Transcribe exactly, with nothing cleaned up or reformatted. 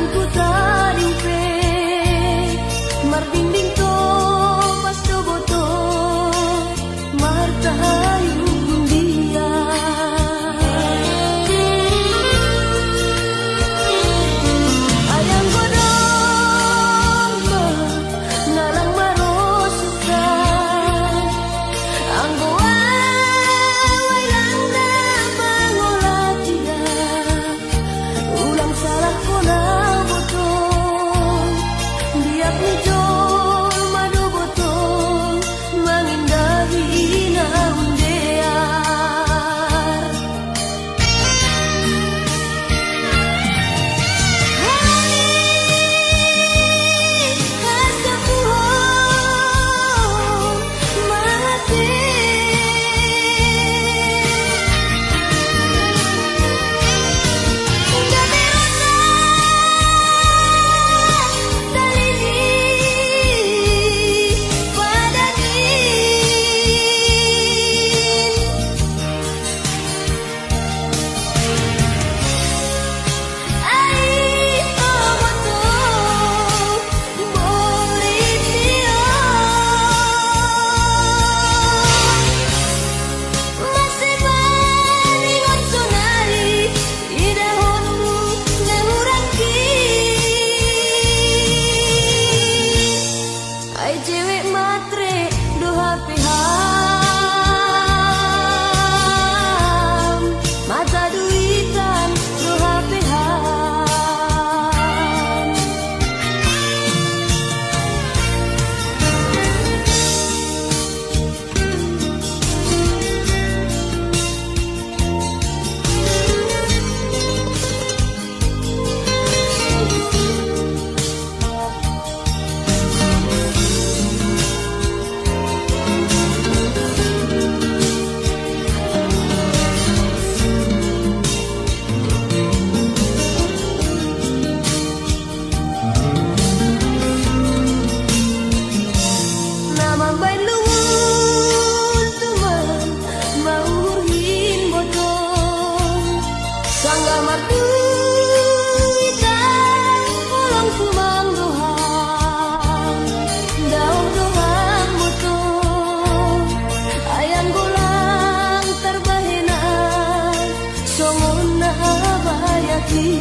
Ku tading pe mardinding to pas do boto martahayu hundia. Ayang godong ma ngalang marosukan anggo awai lang na mangola tiga. Ulang salah kona botong, biak ni jolma do botong mangindahi na umdear. Ai jewek matre do hape ham, mata duitan do hape ham. Na mambaen lungun tumang mauhur hin botong. Sanggah marduitang holong tumang do ham, daoh do ham botong. Ayang golang tarbahenan songon na abayaki.